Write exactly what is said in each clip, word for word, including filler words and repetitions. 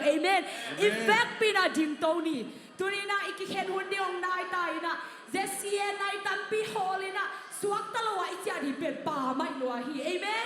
Amen. I vekpi in ah dingto ni. Tuni in ah i kikhen hun ding hong nai ta in ah, Z C A nai tampi hawl in ah, suakta lo a i ciah ding pen Pa mah i lua hi. Amen.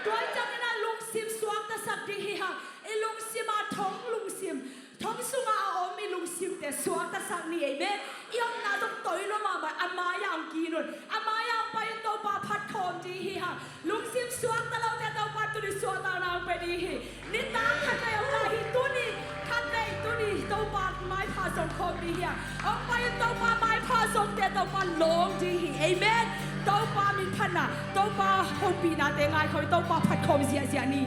Tua ciangin ah lungsim suaktasak ding hi hang. I lungsim ah thong lungsim, thong sungah a om i lungsimte suaktasak ni. Amen. I omna zong toi lua mahmah, a mai-ah hong kin un. A mai-ah hong pai un, Topa phat khawm ding hi hang. Lungsim suakta lote Topa tuni suahtakna hong pia ding hi. Nitak khat vei hong lai hi, tuni khat vei, tuni Topa maipha zong khawm ding hi hang. Hong pai un, Topa maipha zongte Topa lawng ding hi. Amen. Topa min phatna, Topa hopihnate ngai khawm, Topa phat khawm ziahziah ni.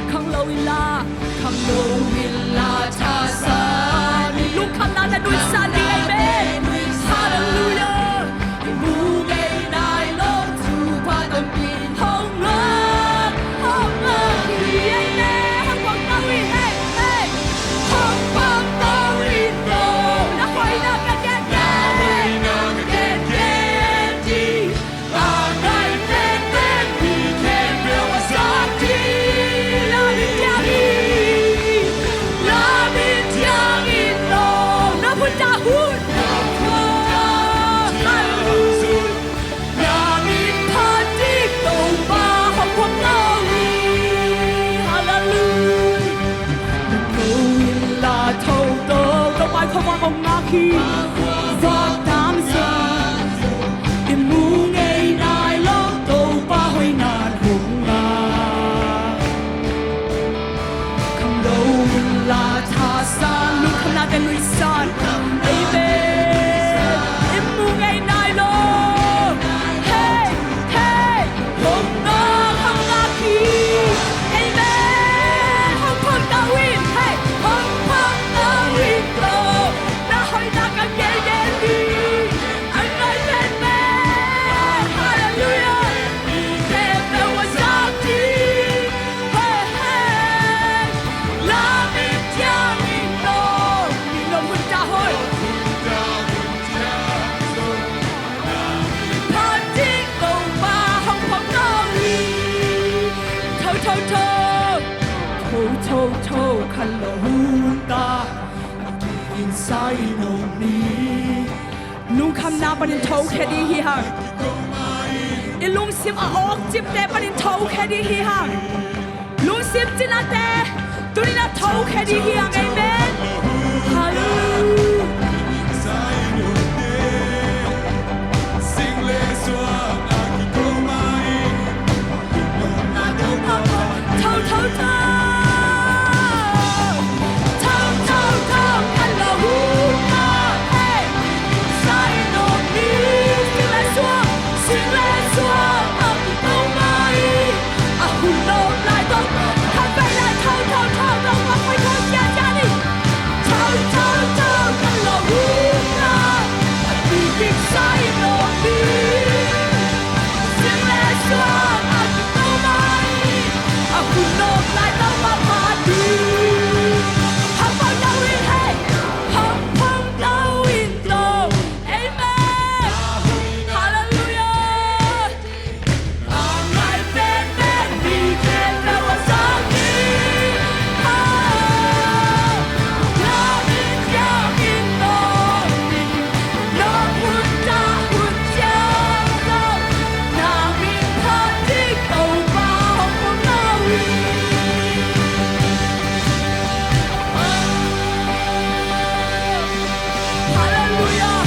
Khanglo inla, khanglo inla, thasan in. Lungkhamna tawh nuihsan ding, amen. Halleluiah. I mu ngei nai lo thupha tampi hong ngak, hong ngak hi, amen. Hong phawk to in, hey, hey. Hong phawk to in, to. Na hoihna ka gen, na hoihna ka gen, gen ding. Hallelujah. Ko in la tho to, Topa in khuavak hong ngak hi. Vak tang zong i mu ngei nai lo, Topa hoihna hong ngak. Khanglo in la thasan, lungkhamnate nuihsan. Amen. I mu ngei nai lo. Hey, hey. Hong ngak, hong ngak hi. Amen. Hong phawk to in. Hey, hong phawk to in, to. Na hoihna ka gen, gen ding. A ngai pen pen. Hallelujah. Mi khempeuh a zak ding. Hey, hey. La min ciang in, to. Min lo hun ta hoi. Phat ding Topa hong phawk to hi. Tho, tho, tho. Tho, tho, tho, khan lo hun ta. Lungkhamna panin thokhia ding hi hang. I lungsim a awkcipte panin thokhia ding hi hang. Lungsim cinate tuni-in a thokhia ding hi hang. Amen. Hallelujah. Tho, tho, tho. Tho, tho, tho. Kan lo hu ta. Hey. Sai no ni. Sing le suang. Sing le suang. Ang ito mai. A hun lawm lai tawh, khat vei lai, tho, tho, tho, tho, tho, tho, tho, cia, cia ni. Tho, tho, tho, kan lo hun ta. A ti kik sai lawm ni. Sing le suang, a ti to mai. A hun lawm lai tawh, ma pha ni. Hong phawk to in, hey. Hong phawk to in, to. Amen. Hallelujah. Halleluiah.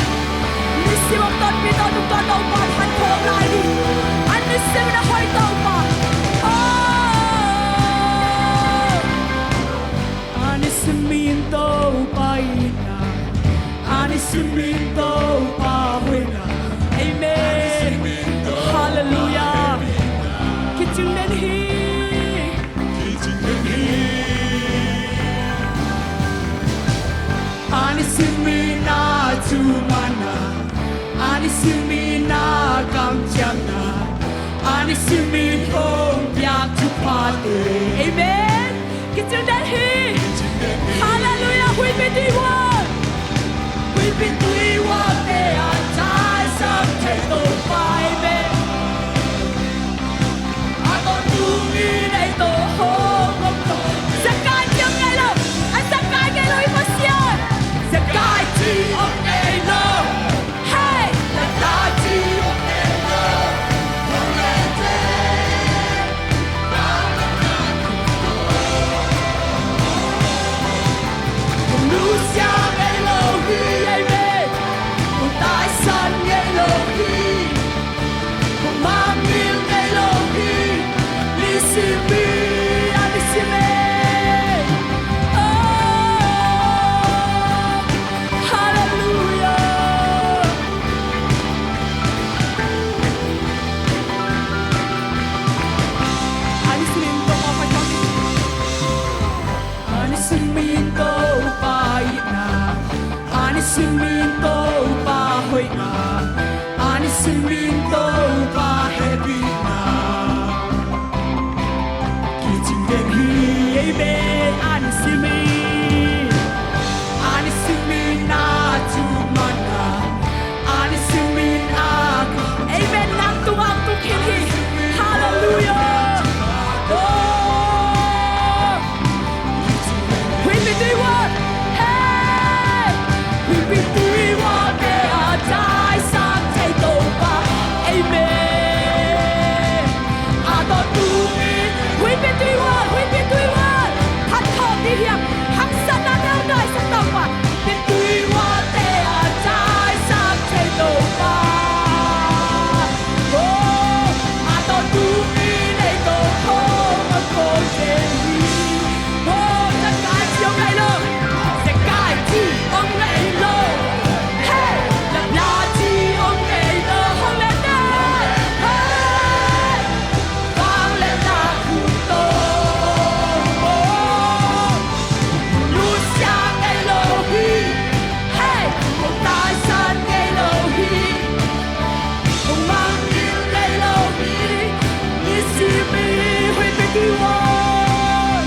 Nisim a tonpih tawh tung tawh Topa phat khawm lai ding. A nisim in a hoih Topa. Oh. A nisim in Topa hoihna. A nisim in Topa hoihna. Amen. Halleluiah. Kicing den hi. Amen. Kicing den hi. Halleluiah. Huihpi tui vuat. Huihpi tui vuat te a taisan thei Topa. Amen. A tawntung in ei tawh hong om ko. Zekai ci om ngei lo. A zekai ngei lo i Pasian. Zekai ci om ngei lo. Hey! Hong nusia ngei lo hi, amen. Hong taisan ngei lo hi. Hong mangngilh ngei lo hi. Nisim hi, a nisim hi. Oh, halleluiah. A nisim in Topa paita ni. A nisim in Topa itna. A nisim in Topa hoihna. A nisim in Topa hehpihna. Kicing den hi, amen. A nisim in. A nisim in a thumanna. A nisim in a. Amen. Nang tungah tung khin hi. Halleluiah. Oh. Huihpi tui vuat. Hey. Huihpi tui vuat te a taisan thei Topa. Amen. A tawntung in huihpi tui vuat, huihpi tui vuat. Phat khawm dih hiam. Haksatna tawh taisan Topa. Huihpi tui vuat te a taisan thei Topa. Oh, a tawntung in ei tawh hong om ko. Zekai ci om ngei lo. Zekai ci om ngei lo. Hey, lapna ci om ngei lo. Hong len ne. Hey. Vangliatna khut tawh. Hong nusia ngei lo hi. Hey, hong taisan ngei lo hi. Hong mangngilh ngei lo hi. Nisim hi, huihpi tui vuat.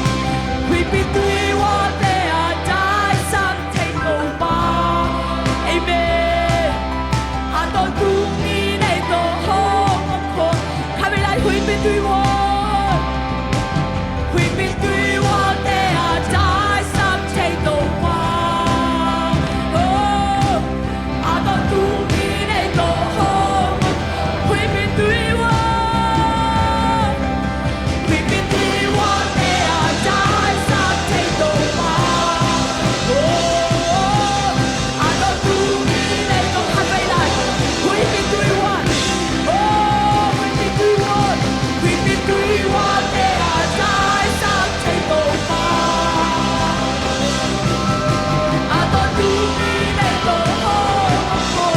Huihpi tui vuat te a taisan thei Topa. Amen. A tawntung in ei tawh hong om ko. Khatvei lai huihpi tui vuat. Huihpi tui vuat te a taisan thei Topa. Oh. A tawntung in ei tawh hong om. Huihpi tui vuat. Huihpi tui vuat te a taisan thei Topa. Oh, a tawntung in ei tawh khatvei lai. Huihpi tui vuat. Oh, huihpi tui vuat. Huihpi tui vuat te a taisan thei Topa. A tawntung in ei tawh hong om ko.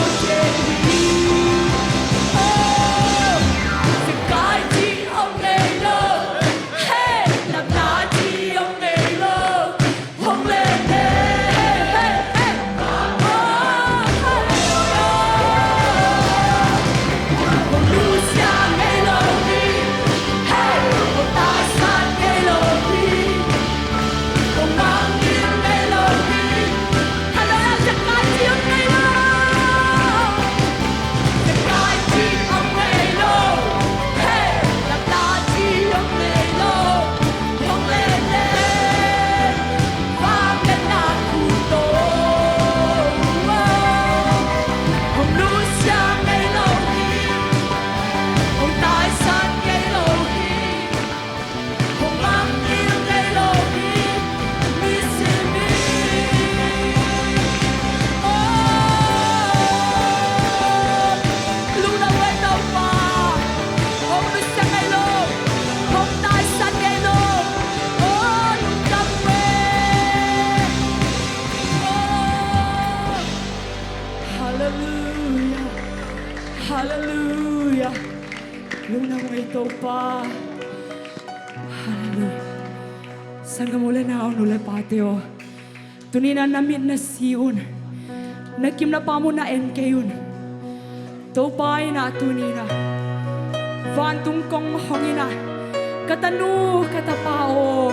Hong nusia ngei lo hi. Hong taisan ngei lo hi. Hong mangngilh ngei lo hi. Nisim hi. Oh, lungdam ei Topa. Hong nusia ngei lo. Hong taisan ngei lo. Oh, lungdam ei. Oh. Halleluiah. Halleluiah. Lungdam ei Topa. Halleluiah. Sanggam u le nau, nu le pate aw, tuni-in ah na mit na si un. Na kim na pam uh na en kei un. Topa in ah tuni-in ah Vantung kong hong in ah, ka tanu, ka tapa aw,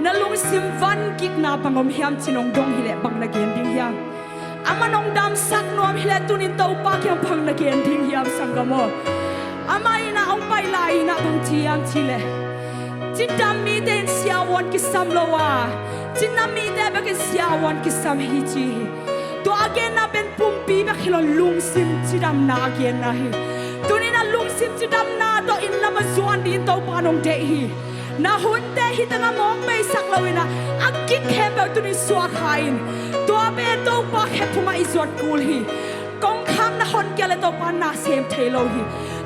na lungsim vangikna bang om hiam ci-in hong dong hileh bang na gen ding hiam? Amah in hong damsak nuam hileh tuni-in Topa kiang bang na gen ding hiam, sanggam aw? Amah in ah hong pai lai-in ah bang ci hiam cih leh, cidam mite in siavuan kisam lo a, cinam mite bekin siavuan kisam hi ci hi. Tua a genna pen pumpi bek hi lo, lungsim cidamna a genna hi. Tuni-in ah lungsim cidamna tawh inn lam a zuan dingin Topa in hong deih hi. Na hunte hi tangah mawk peisak lo-in ah, a gik khempeuh tuni-in suak kha in. Tua pen Topa khephung ah i zuat kul hi. Kongkhak na honkhia leh Topa in na sem thei lo hi.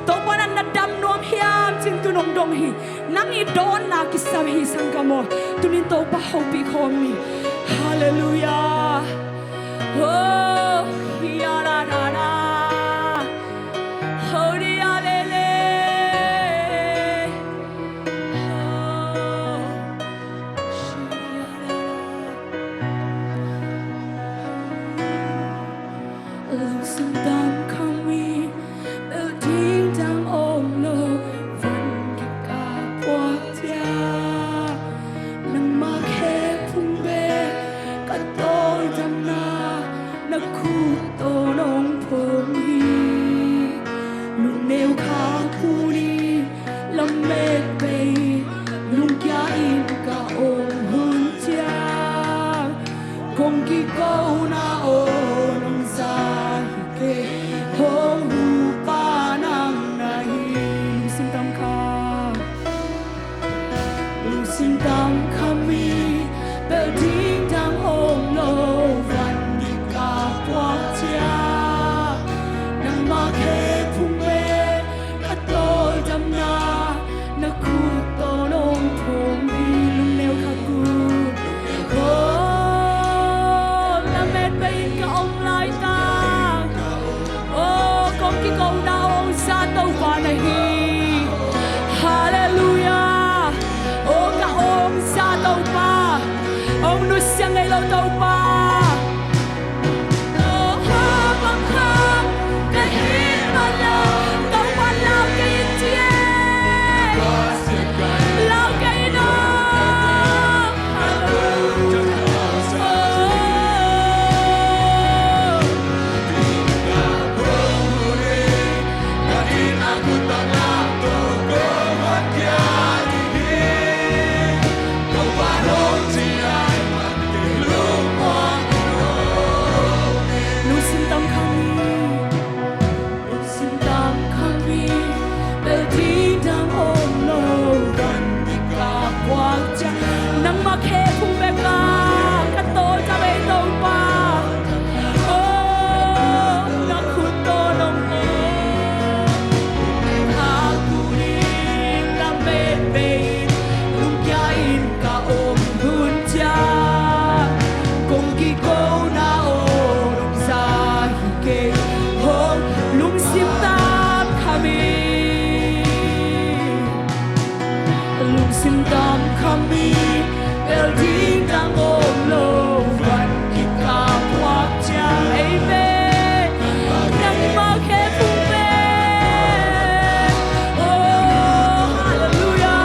Topa in ah na dam nuam hiam ci-in tuni-in hong dong hi. Nang i dawnna kisam hi, sanggam aw. Tuni-in Topa hopih khawm ni. Halleluiah. Oh, ya la la la. Oh, ya le le. Oh, ya la la. Lungsim dam kha mi, bel ding dang om lo, van kik a puak ciang. Nangmah khephung bek ka tawldamna, na khut tawh nong phawng hi. Lungneu kha kul in, lamet bei, lungkia in ka om hun ciang. Kong kikona aw nong za hi kei, hong hupa nang na hi. Lungsim dam kha, lungsim dam kha mi, bel ding dang om lo, van kik a puak ciang. Nangmah khephung bek ka tawldamna, na khut tawh nong phawng hi. Lungneu kha kul. Oh, lamet bei-in ka om laitak. Oh, kong kikona hong za Topa na hi. Halleluiah. Oh, ka hong za Topa, hong nusia ngei lo Topa. Lungsim dam kha mi, lungsim dam kha mi, bel ding dang om lo, van kik a puak ciang. Nangmah khephung bek a ka tawldam ei Topa. Oh, na khut tawh nong phawng hi. Kha kul in, lamet bei-in, lungkia in ka om hun ciang. Kong kikona aw nong za hi kei, hong lungsim dam kha mi. Lungsim dam kha mi, bel ding dang om lo, van kik a puak ciang. Amen. Nangmah khephung bek. Oh, halleluiah.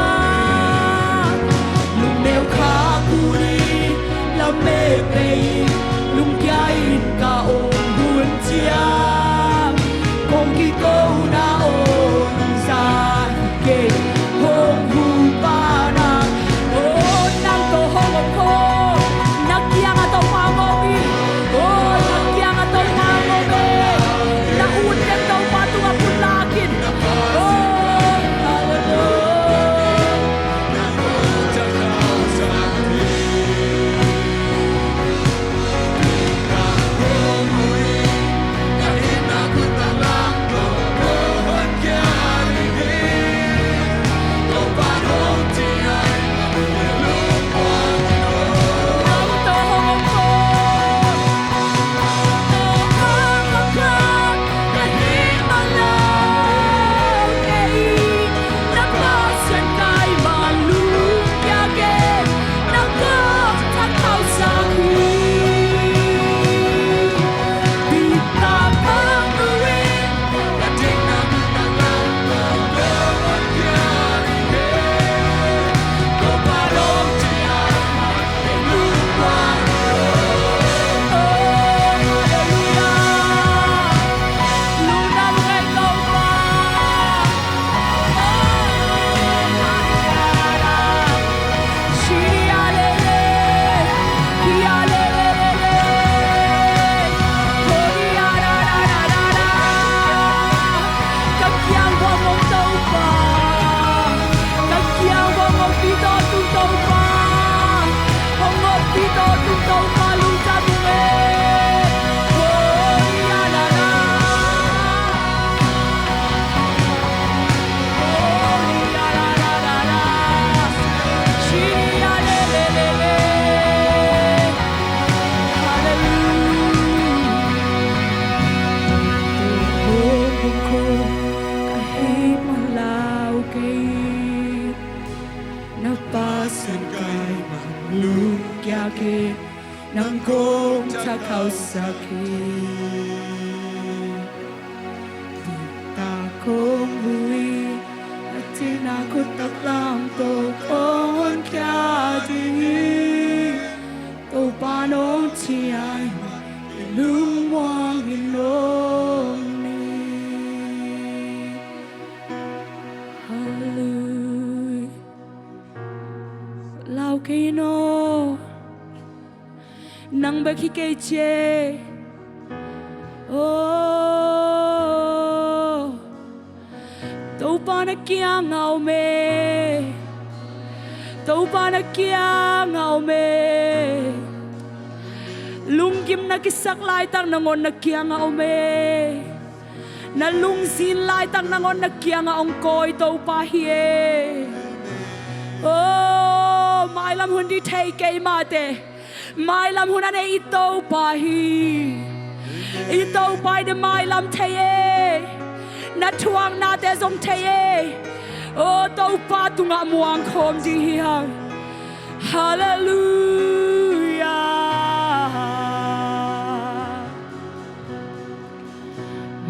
Lungneu kha kul in, lamet bei-in, lungkia in ka om hun ciang. Kong kikona aw nong za hi kei, hong hupa nang. Oh, nang tawh hong om khawm, na kiak hi, nang kong thakhauhsak hi. Tua kong hu hi, na cina khut taklam tawh kong honkhia ding hi. Topa nong ciah hi, lungmuang hi nong ni. Hallelujah. Lau kei in aw. Nang bek hi kei ci e. Oh, Topa na kiangah om e. Topa na kiangah om e. Lunggim na kisak laitak nangawn na kiangah om e. Na lungzin laitak nangawn na kiangah hong kawi Topa hi e. Oh, mailam hun ding thei kei mah teh, mailam hun a nei i Topa hi. I Topa in mailam thei e. Na thuaknate zong thei e. Oh, Topa tungah muang khawm ding hi hang. Hallelujah.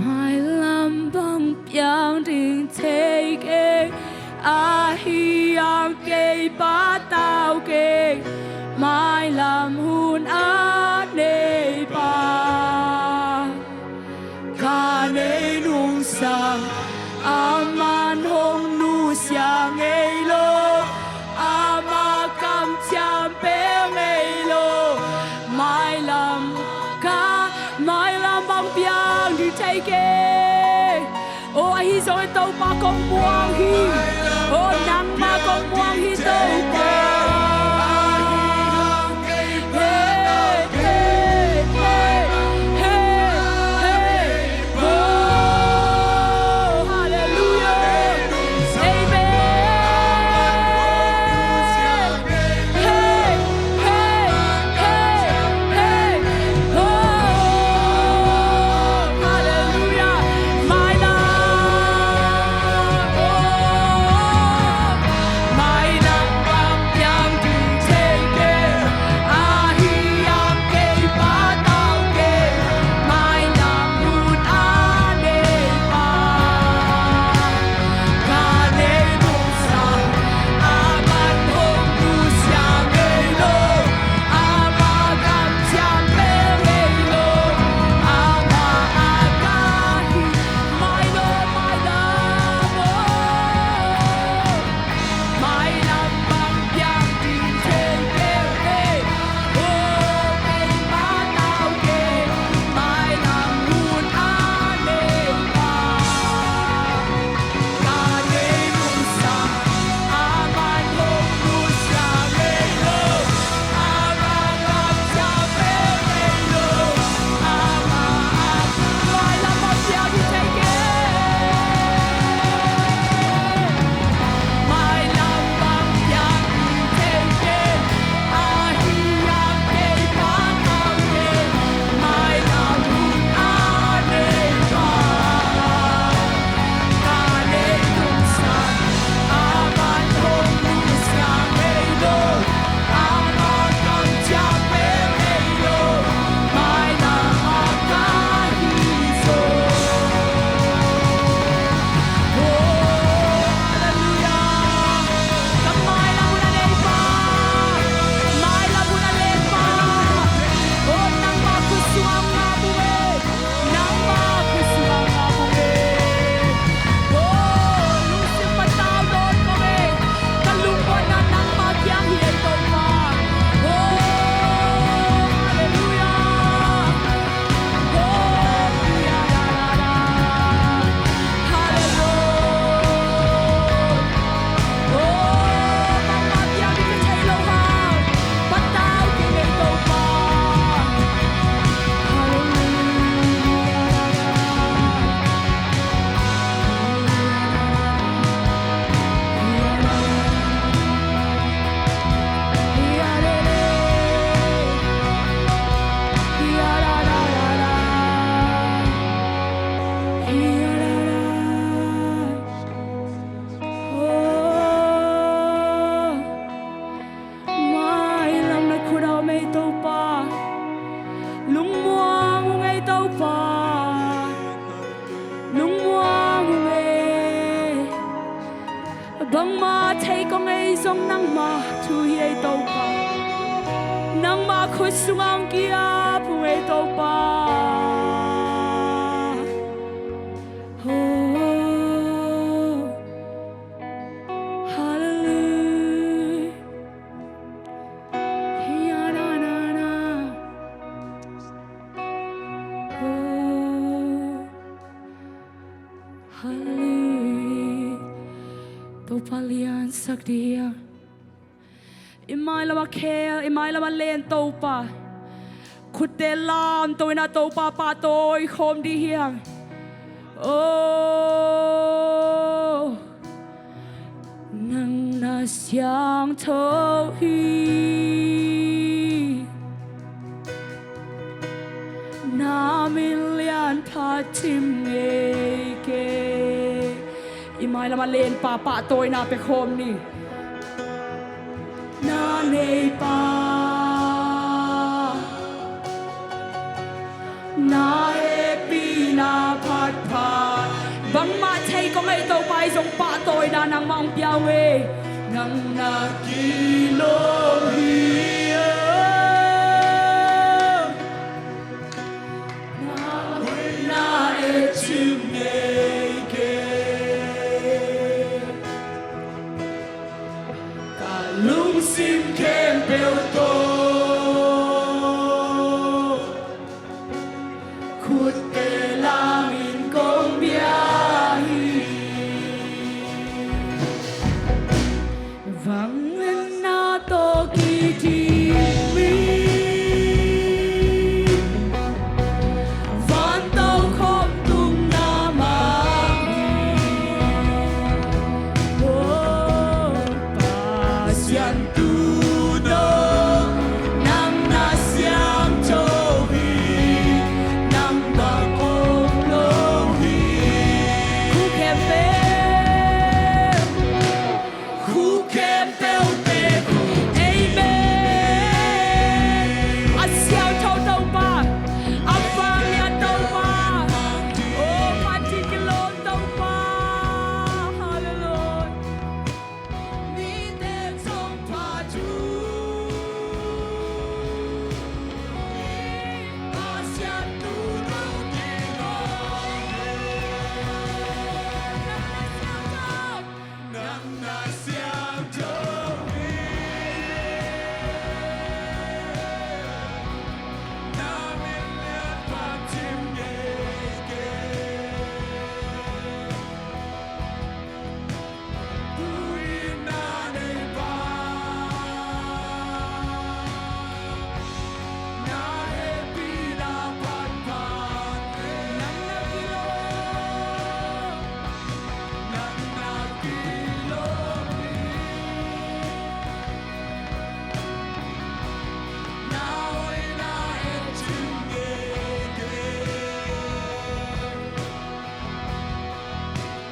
Mailam bang piang ding thei kei, ahi hang kei patau kei. Mailam hun a neipa, kha nei nungsang, aman hong nusia ngei lo, ama kamciam pia ngei lo. Mailam kha, mailam bang piang ding thei kei. Oh, ahi zongin Topa kong muang hi. Oh, nangmah kong muang hi Topa. Hey, hey, hey, hey, hey. Oh, hallelujah. Amen. Hey, hey, hey, hey. Oh, hallelujah. Mailam. Oh, Nangmah thei kong ei zong nangmah thu hi ei Topa. Nangmah khut sungah hong kiap hong ei Topa. Oh, hallelujah. Hia na na na. Oh, hallelujah. Topa liansak dih hia. I mailam a khel, i mailam a len Topa. Khutte lamto in a Topa pahtawi khawm dih hiam? Oh, nang na siangtho hi. Na min lian pha thim ngei kei. I mailam a lenpa pahtawina pia khawm ni. Na neipa, na hehpihna phatphat. Bangmah thei kong ei Topa, ei zong pahtawina nangmah hong pia uh e. Nang na kilawm hi a. Na hoihna e thim ngei kei. Ka lungsim khempeuh tawh khutte lamin kong bia hi. Vangliatna tawh kidim hi. Van tokhom tungah mang hi. Oh, Pasian tuuno, nang na siangtho hi. Nang bang om lo hi. Khu khempeuh, khu khempeuh te khu. Amen. A siangtho Topa, a vanglian Topa, oh, phat thei kilawm Topa. Hallelujah. Mite zong phat uh. Pasian tuuno kilawm hi. Nang na siangtho hi. Na min lian pha thim ngei kei.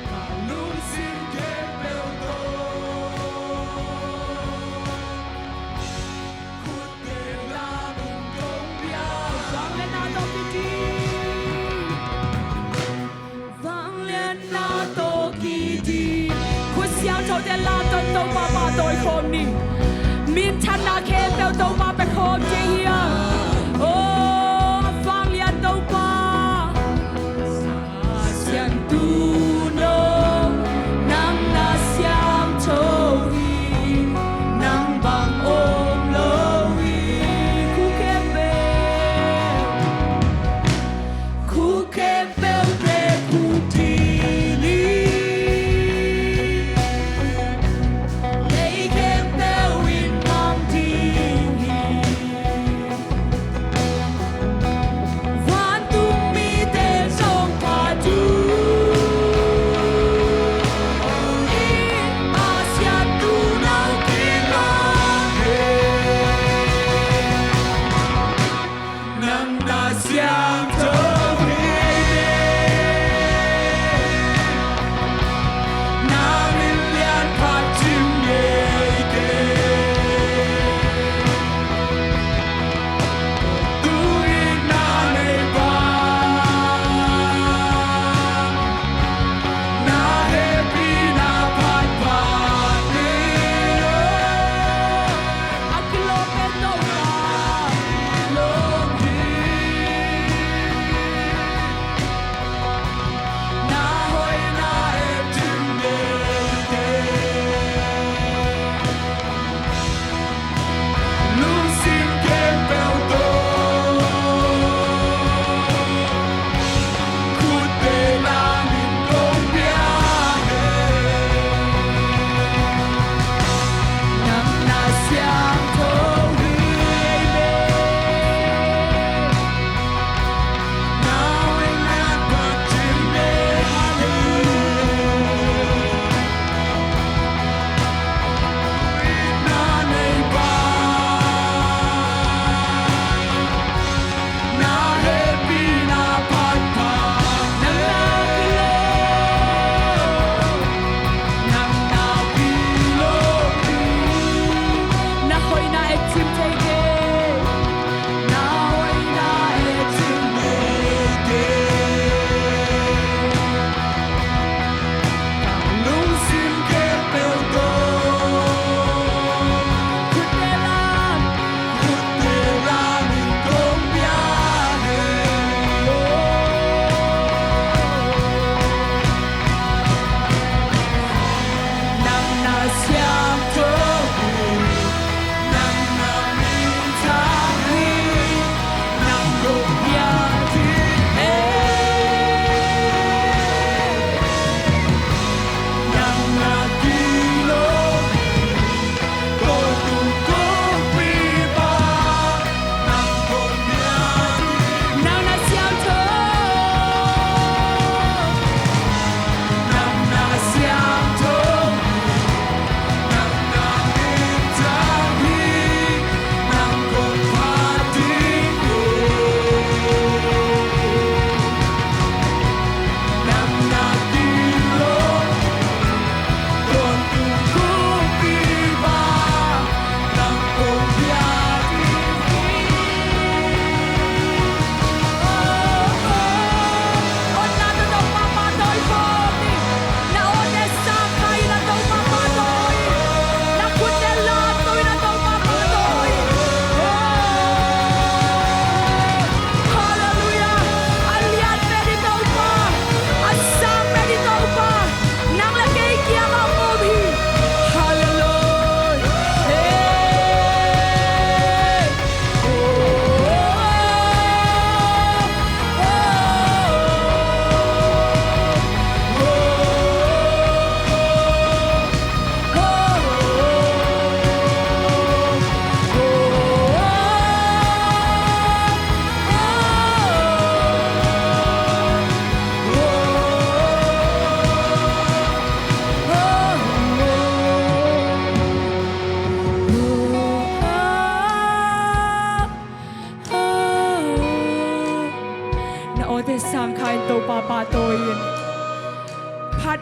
Ka lungsim khempeuh tawh khutte lamin kong bia. Vangliatna tawh kidim. Vangliatna tawh kidim. Khut siangthote lamto in Topa pahtawi khawm ni. Minthanna khempeuh Topa pia khawm dih hiam? Oh, vanglian Topa. Sian tuuno, nang na siangtho hi, nang bang om lo hi. Khu khempeuh, khu khempeuh te khu dil hi. Lei khempeuh in mang ding hi.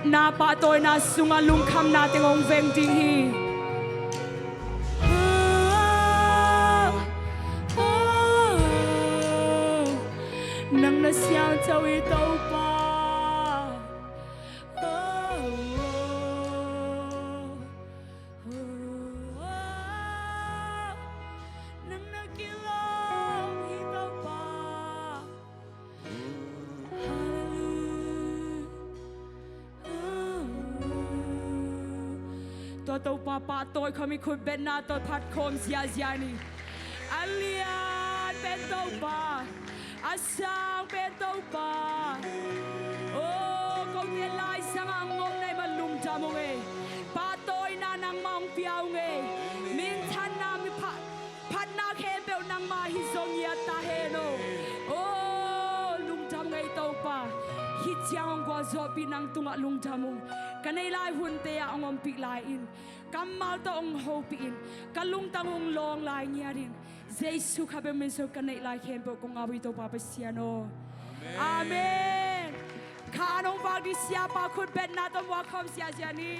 Na pahtawina sungah lungkhamna teng hong veng ding hi. Nang na siangtho hi Topa. Nang na kilawm hi Topa. Hallelujah. Tua Topa pahtawi khawm i khutbetna tawh phat khawm ziahziah ni. A lian pen Topa, a sang pen Topa. O, kote laizang a ngom na hih man lungdam ung ei. Pahtawina nangmah hong pia ung ei. Minthanna, mi pha phatna khempeuh nangmah hi zong ngiat ta hen o. O, lungdam ung ei Topa. Hih ciang hong gualzawhpih nang tungah lungdam ung. Ka neih lai hunte ah hong ompih lai in, kammal tawh hong hopih in, ka lungtang hong lawng lai ngiat in. Jesu kha bek min sung ka neih lai khempeuh kong ap hi Topa Pasian aw. Amen. Kha an hong vak dih siapa khutbetna tawh muak khawm ziahziah ni.